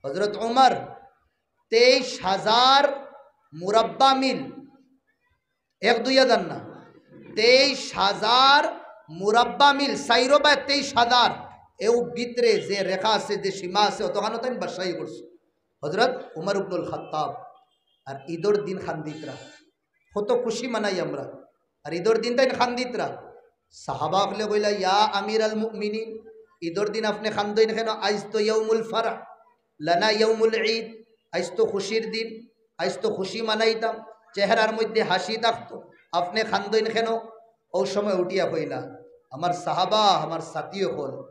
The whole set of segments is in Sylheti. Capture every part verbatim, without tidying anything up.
হজরত উমর তেইশ হাজার মুরাব্বা মিল, এক দুই হাজার না, তেইশ হাজার মুরাব্বা মিল, চাইরো বায় তেইশ হাজার, এও ভিতরে যে রেখা আছে, যে সীমা আছে, অতখানো তাইন বাদশাহী করছে হজরত উমর ইবনুল খাত্তাব। আর ঈদর দিন খান্দিতরা, কত খুশি মানাই আমরা, আর ঈদর দিন তাইন খান্দিতরা। সাহাবা অকলে কইলা, "ইয়া আমিরাল মুমিনিন, ঈদর দিন আপনে খান্দইন কেন? আইজ তো ইয়াউমুল ফারাহ, লানা ইয়াউমুল ঈদ, আইজ তো খুশির দিন, আইজ তো খুশি মানাইতাম, চেহারার মধ্যে হাসি থাকতো, আপনে খান্দইন কেন?" অউ সময় উঠিয়া কইলা, "আমার সাহাবা, আমার সাথী অকল,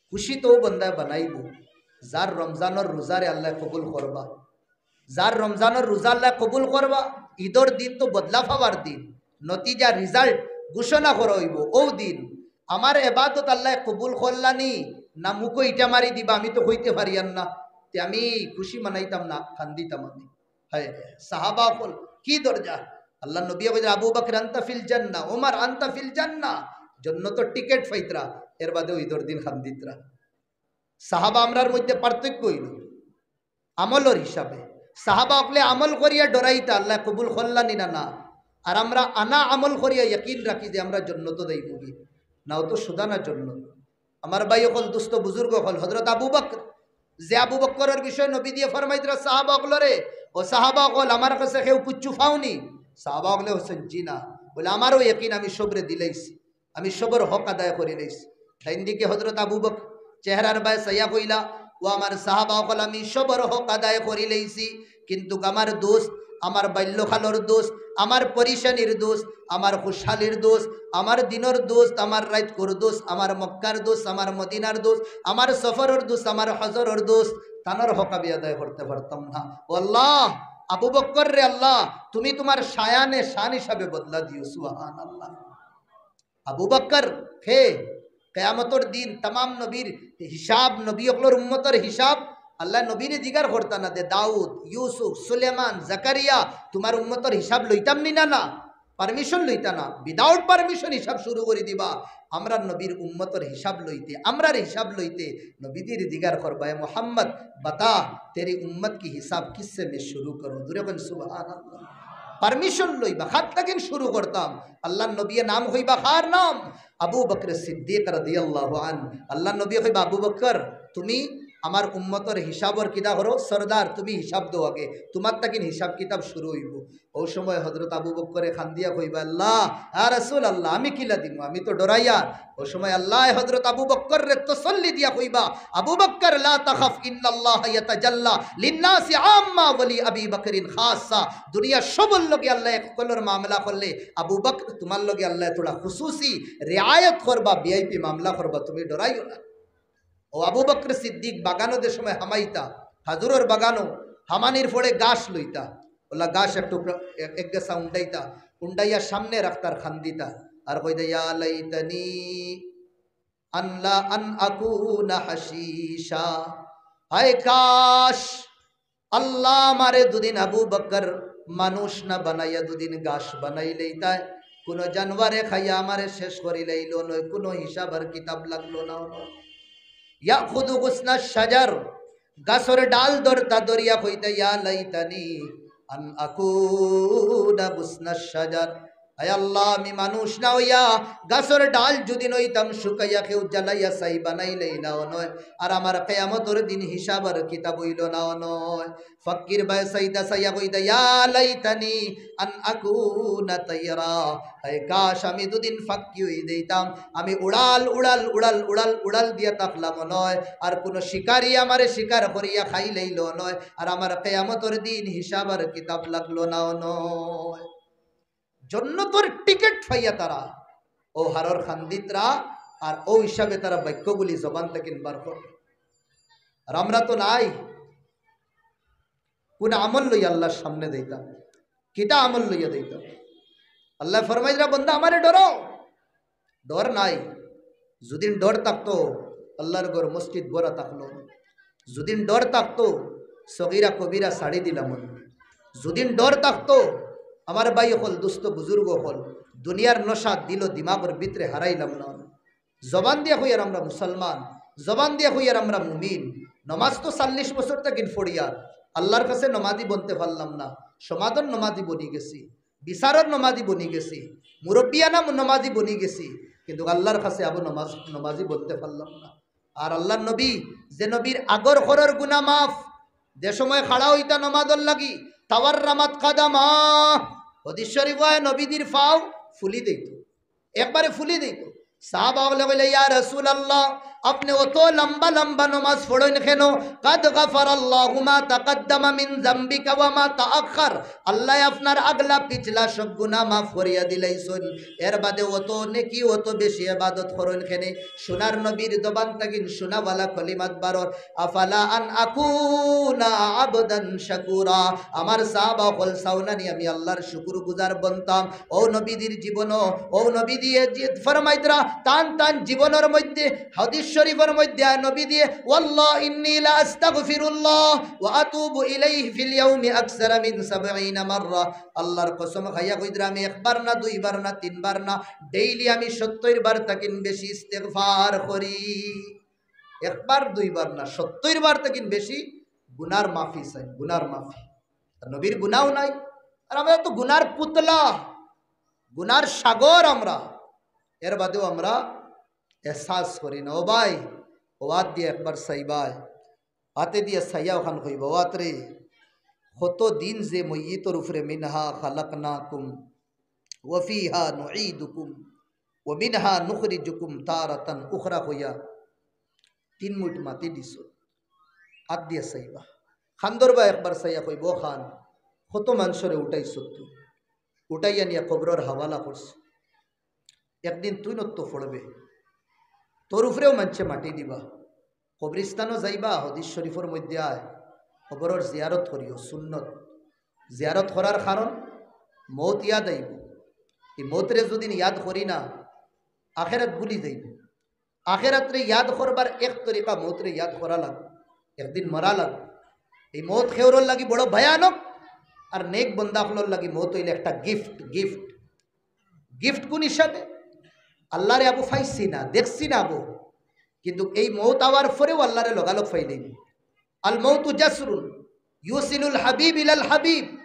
খুশি তো অউ বন্দায় বানাইবো, যার রমজানর রোজারে আল্লায় কবুল করবা, যার রমজানর রোজা আল্লায় কবুল করবা, ঈদর দিন তো বদলা পাওয়ার দিন, নতিজা, result ঘোষণা করা অইবো অউ দিন। আমার এবাদত আল্লায় কবুল করলা নি, না মুখো ইটা মারি দিবা, আমি তো কইতে পারিয়ার না, তে আমি খুশি মানাইতাম না, খান্দিতাম আমি।" হায় রে, সাহাবা অকল কি দরজা! আল্লার নবীয়ে কইরা, "আবু বকর আনতা ফিল জান্নাহ, ওমর আনতা ফিল জান্নাহ।" জন্নতর টিকিট পাইতরা, এরবাদেও ঈদর দিন খান্দিতরা। সাহাবা আমরার মধ্যে পার্থক্য অইলো আমলর হিসাবে। সাহাবা অকলে আমল করিয়া ডরাইতা, আল্লায় কবুল করলা নি না, না। আর আমরা আনা আমল করিয়া ইয়াকিন রাখি যে আমরা জন্নতো যাইমুগি। না, অউ তো সুদা না জন্নত। আমার ভাই অকল, দুস্ত বুজুর্গ অকল, হজরত আবু বকর, যে আবু বকরর বিষয়ে নবীজিয়ে ফরমাইতরা সাহাবা অকলরে, "ও সাহাবা অকল, আমার কাছে কেউ কুচ্ছু পাওনি?" সাহাবা অকলে কইছইন, "জি না।" বলে, "আমারও ইয়াকিন, আমি সবরে দিলাইছি, আমি সবর হক আদায় করিলাইছি।" ডাইন দিকে হজরত আবু বকর চেহারার বায় চাইয়া কইলা, "ও আমার সাহাবা অকল, আমি সবর হক আদায় করিলাইছি, কিন্তুক আমার দোস্ত, আমার বাল্যকালর দোস্ত, আমার পরিশানির দোস্ত, আমার খুশহালির দোস্ত, আমার দিনর দোস্ত, আমার রাইতকুর দোস্ত, আমার মক্কার দোস্ত, আমার মদিনার দোস্ত, আমার সফরর দোস্ত, আমার হজরর দোস্ত, তানর হক আমি আদায় করতে পারতাম না। ও আল্লাহ, আবু বকররে আল্লাহ, তুমি তুমার শায়ানে শান হিসাবে বদলা দিও।" সুবহানাল্লাহ। আবু বকর কে? কিয়ামতর দিন তামাম নবীর হিসাব, নবী অকলর উম্মতর হিসাব, আল্লায় নবীরে জিগার করতা না দে, "দাউদ, ইউসুফ, সুলেমান, জাকারিয়া, তুমার উম্মতর হিসাব লইতাম নি না?" না, permission লইতা না, without permission হিসাব শুরু করি দিবা। আমরার নবীর উম্মতর হিসাব লইতে, আমরার হিসাব লইতে নবীজিরে জিগার করবা, "এ মুহাম্মদ, বাতা, তেরি উম্মত কি হিসাব কিসসে মে শুরু করুন?" জুরে কইন সুবহানাল্লাহ। Permission লইবা, কার থাকিন শুরু করতাম। আল্লার নবীয়ে নাম কইবা, কার নাম? আবু বকর সিদ্দিক রাদিয়াল্লাহু আনহু। আল্লার নবীয়ে কইবা, "আবু বকর, তুমি আমার উম্মতর হিসাবর কিতা করো, সরদার, তুমি হিসাব দেও আগে, তুমার থাকিন হিসাব কিতাব শুরু অইবো।" অউ সময় হজরত আবু বকরে খান্দিয়া কইবা, "আল্লাহ, ইয়া রাসুলাল্লাহ, আমি কিলা দিমু, আমি তো ডরাইয়ার।" অউ সময় আল্লায় হজরত আবু বকররে তসল্লি দিয়া কইবা, "আবু বকর, লা তাখাফ, ইন্নাল্লাহা ইয়াতাজাল্লা লিন্নাসি আম্মা ওয়া লি আবি বকরিন খাসসা।" দুনিয়ার সবর লগে আল্লায় এক কলর মামলা করলে, আবু বকর, তুমার লগে আল্লায় থুড়া খুসুসি রেয়ায়ত করবা, ভিআইপি মামলা করবা, তুমি ডরাইও না। ও আবু বকর সিদ্দিক বাগানো যে সময় হামাইতা, খাজুরর বাগানো হামানির পরে গাছ লইতা, অলা গাছ এক টুকরা, এক, এক গেছা উন্ডাইতা, উন্ডাইয়া সামনে রাখতা আর খান্দিতা, আর কইতা, "ইয়া লাইতানি আন লা আন আকুনা হাশিশা।" হায় কাশ, আল্লাহ আমারে দুদিন আবু বকর মানুষ না বানাইয়া দুদিন গাছ বানাইলাইতায়, কুনু জানোয়ারে খাইয়া আমারে শেষ করিলাইলো নয়, কুনু হিসাব আর কিতাব লাগলো না নয়। ইয়াখুযু গুসনাশ শাজার, গাছর ডাল ধরতা, ধরিয়া কইতা, "ইয়া লাইতানি আন আকুনা গুসনাশ শাজার।" আয় আল্লাহ, আমি মানুষ না অইয়া গাছর ডাল যুদি নইতাম, শুকাইয়া কেউ জ্বালাইয়া ছাই বানাইলাইলা নয়, আর আমার কিয়ামতর দিন হিসাব আর কিতাব অইলো না নয়। ফাক্কির বায় চাইতা চাইয়া কইতা, "ইয়া লাইতানি আন আকুনা তাইরা।" হায় কাশ, আমি দুদিন ফাক্কি অই যাইতাম, আমি উড়াল, উড়াল, উড়াল, উড়াল, উড়াল দিয়া থাকলাম নয়, আর কুনু শিকারি আমারে শিকার করিয়া খাইলাইলো নয়, আর আমার কিয়ামতর দিন হিসাব আর কিতাব লাগলো না নয়। জন্নতর টিকিট পাইয়া তারা অউ হারর খান্দিতরা, আর অউ হিসাবে তারা বাক্যগুলি জবান থাকিন বার করে। আর আমরা তো নাই, কুন আমল লইয়া আল্লাহর সামনে যাইতাম, কিতা আমল লইয়া যাইতাম? আল্লায় ফরমাইরা, "বন্দা, আমারে ডরাও।" ডর নাই। যুদিন ডর থাকতো, আল্লাহর ঘর মসজিদ ভরা থাকলো। যুদিন ডর থাকতো, সগিরা কবিরা ছাড়ি দিলাম। যুদিন ডর থাকতো, আমার ভাই অকল, দুস্ত বুজুর্গ অকল, দুনিয়ার নশা দিল দিমাগর ভিতরে হারাইলাম না। জবান দিয়া কইয়ার আমরা মুসলমান, জবান দিয়া কইয়ার আমরা মুমিন। নমাজ তো চল্লিশ বছর থাকি পড়িয়ার, আল্লার কাছে নমাজি বনতে পারলাম না। সমাজর নমাজি বনি গেছি, বিচারর নমাজি বনি গেছি, মুরব্বিয়ানা নমাজি বনি গেছি, কিন্তু আল্লার কাছে আবু নমাজ নমাজি বনতে পারলাম না। আর আল্লার নবী, যে নবীর আগর খরর গুনা মাফ, যে সময় খাড়া অইতা নমাজর লাগি, তাওয়াররামাত কাদামা, হাদিস শরীফ অয় নবীজির পাও ফুলি দিত, একবারে ফুলি দিত। সাহাবা অকলে কইলে, "ইয়া রাসূলুল্লাহ, আপনে অত লম্বা লম্বা নমাজ পড়ইন কেনে? কাদ গাফারাল্লাহু মা তাকাদ্দামা মিন যামবিকা ওয়া মা তাআখার।" আল্লায় আপনার আগলা পিছলা সব গুনা মাফ করিয়া দিলাইছইন, এর বাদে অত নেকি, অত বেশি ইবাদত করইন কেনে? সোনার নবীর জবান থাকি সোনাওয়ালা কলিমাত বারর, "আফালা আন আকুনা আবদান শাকুরা।" আমার সাহাবা অকল, চাও না নি আমি আল্লার শুকুরগুজার বনতাম? ও নবীজির জীবনও, ও নবীজিয়ে যে ফরমাইতরা, তান তান জীবনর মধ্যে, হাদিস শরীফর মধ্যে আয় নবীজিয়ে, "ওয়াল্লাহি ইন্নী লা আস্তাগফিরুল্লাহ ওয়া আতুবু ইলাইহি ফিল ইয়াউমি আকসারা মিন সাবঈনা মাররা।" আল্লার কসম খাইয়া কইতরা, "আমি একবার না, দুইবার না, তিনবার না, ডেইলি আমি সত্তইর বার থাকিন বেশি ইস্তেগফার করি।" একবার দুইবার না, সত্তইর বার থাকিন বেশি গুনার মাফি চাই, গুনার মাফি। আর নবীর গুনাও নাই, আর আমরা তো গুনার পুতলা, গুনার সাগর আমরা। এর বাদেও আমরা এহসাস করি না। ও ভাই, ও আত দিয়া একবার চাইবায়, আতে দিয়া চাইয়া অখান কইবা, "ও আত রে, কত দিন যে মইয়িতর উপরে, মিনহা খালাকনাকুম ওয়া ফিহা নুঈদুকুম ওয়া মিনহা নুখরিজুকুম তারাতান উখরা" কইয়া তিন মুইট মাটি দিছো।" আত দিয়া চাইবা। খান্দর বা একবার চাইয়া কইবা, "ও খান, কত মানষরে উঠাইছো তুই, উঠাইয়া নিয়া কবরর হাওয়ালা করছো, একদিন তুই নত্ত পড়বে, তোর উপরেও মানষে মাটি দিবা।" কবরিস্তানও যাইবা, হাদিস শরীফর মধ্যে আয়, কবরর জিয়ারত করিও, সুন্নত। জিয়ারত করার কারণ, মউত ইয়াদ আইব। এই মউতরে যদি ইয়াদ করি না, আখেরাত ভুলি যাইব। আখেরাতরে ইয়াদ করবার এক তরিকা, মউতরে ইয়াদ করা লাগব, একদিন মরা লাগব। এই মউত খেউরর লাগি বড় ভয়ানক, আর নেক বন্দা অকলর লাগি মউত অইলে একটা গিফট, গিফট। গিফট কোন হিসাবে? আল্লারে আবু পাইছি না, দেখছি না আবু, কিন্তু এই মউত আওয়ার পরেও আল্লারে লগালগ পাইলেই। আল মউতু জাসরুন ইউসিলুল হাবিব ইলাল হাবিব।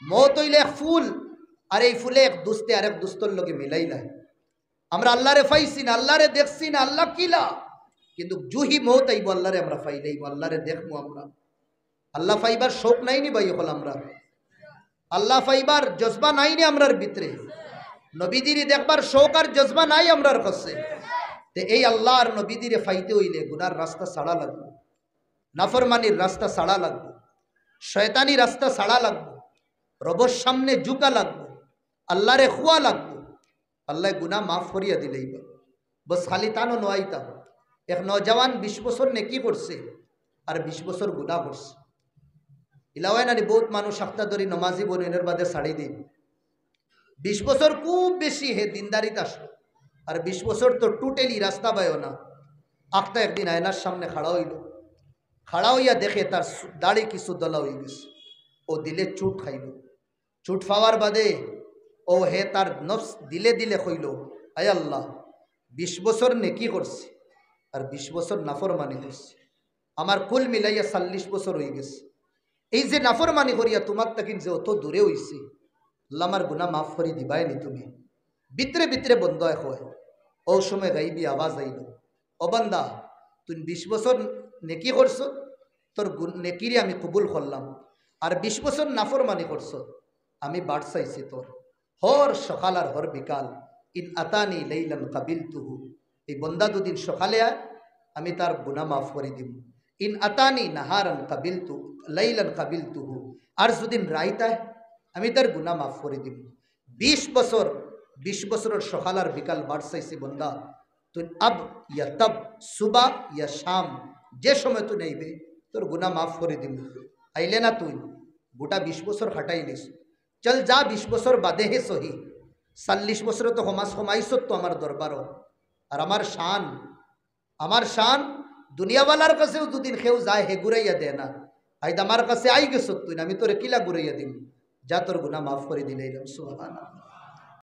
মউত অইলে এক ফুল, আর এই ফুলে এক দুস্তে আরেক দুস্তর লগে মিলাইলায়। আমরা আল্লারে পাইছি না, আল্লারে দেখছি না, আল্লা কিলা, কিন্তু জুহি মউত আইব, আল্লারে আমরা পাইলেই, আল্লারে দেখমু আমরা। আল্লা পাইবার শখ নাই নি ভাই অকল আমরা? আল্লা পাইবার জজবা নাই নি আমরার ভিতরে? নবীজিরে দেখবার শখ আর জজবা নাই আমরার কাছে? তে এই আল্লা আর নবীজিরে পাইতে অইলে গুনার রাস্তা ছাড়া লাগব, নাফরমানির রাস্তা ছাড়া লাগব, শয়তানি রাস্তা ছাড়া লাগব, রবর সামনে ঝুকা লাগব, আল্লারে খুয়া লাগব। আল্লায় গুনা মাফ করিয়া দিলাইবা। বস খালি তানও নয় আইতা। এক নওজওয়ান বিশ বছর নেকি করছে, আর বিশ বছর গুনা করছে। ইলা অয় না নি, বউত মানুষ আখতা ধরি নমাজি বনিনর বাদে ছাড়ি দিন। বিশ বছর খুব বেশি হে দিনদারিত আসলো, আর বিশ বছর তো totally রাস্তা পাইও না। আখতা একদিন আয়নার সামনে খাড়া অইল, খাড়া অইয়া দেখে তার সু-, দাড়ি কিছু দলা অই গেছে, ও দিলে চুট খাইল। চুট পাওয়ার বাদে ও হে তার নফস দিলে দিলে কইল, "আয় আল্লা, বিশ বছর নেকি করছি আর বিশ বছর নাফরমানি করছি, আমার কুল মিলাইয়া চল্লিশ বছর অই গেছে। এই যে নাফরমানি করিয়া তুমার থাকিন যে অত দূরে অইছি, আল্লা আমার গুনা মাফ করি দিবায় নি তুমি?" ভিতরে ভিতরে বন্দায় কয়, ও সময় গাইবি আওয়াজ আইল, "ও বান্দা, তুই বিশ বছর নেকি করছ, তোর গুন-, নেকিরে আমি কবুল করলাম, আর বিশ বছর নাফরমানি করছ, আমি বাট চাইছি তোর হর সকাল আর হর বিকাল, ইন আতানি লাইলান কাবিলতুহু।" এই বন্দা দুদিন সকালে আয়, আমি তার গুনা মাফ করি দিমু। ইন আতানি নাহারান কাবিলতু, লাইলান কাবিলতুহু। আর যুদিন রাইত আয়, আমি তার গুনা মাফ করি দিমু। বিশ বছর, বিশ বছরর সকাল আর বিকাল বাট চাইছি বন্দা, তুই আব ইয়া তব, সুবা ইয়া শাম, যে সময় তুই নাইবে, তোর গুনা মাফ করি দিমু। আইলে না তুই, গোটা বিশ বছর খাটাইলিস। চল যা, বিশ বছর বাদে হে সহি, চল্লিশ বছরে তো হমাস হমাইছত তো আমার দরবারও। আর আমার শান, আমার শান দুনিয়াওয়ালার কাছেও দুদিন কেউ যায়, হে ঘুরাইয়া দেয় না। আইজ আমার কাছে আই গেছত তুই, আমি তোরে কিলা ঘুরাইয়া দিমু? যা, তোর গুনা মাফ করি দিলাইলাম। সুবহানাল্লাহ।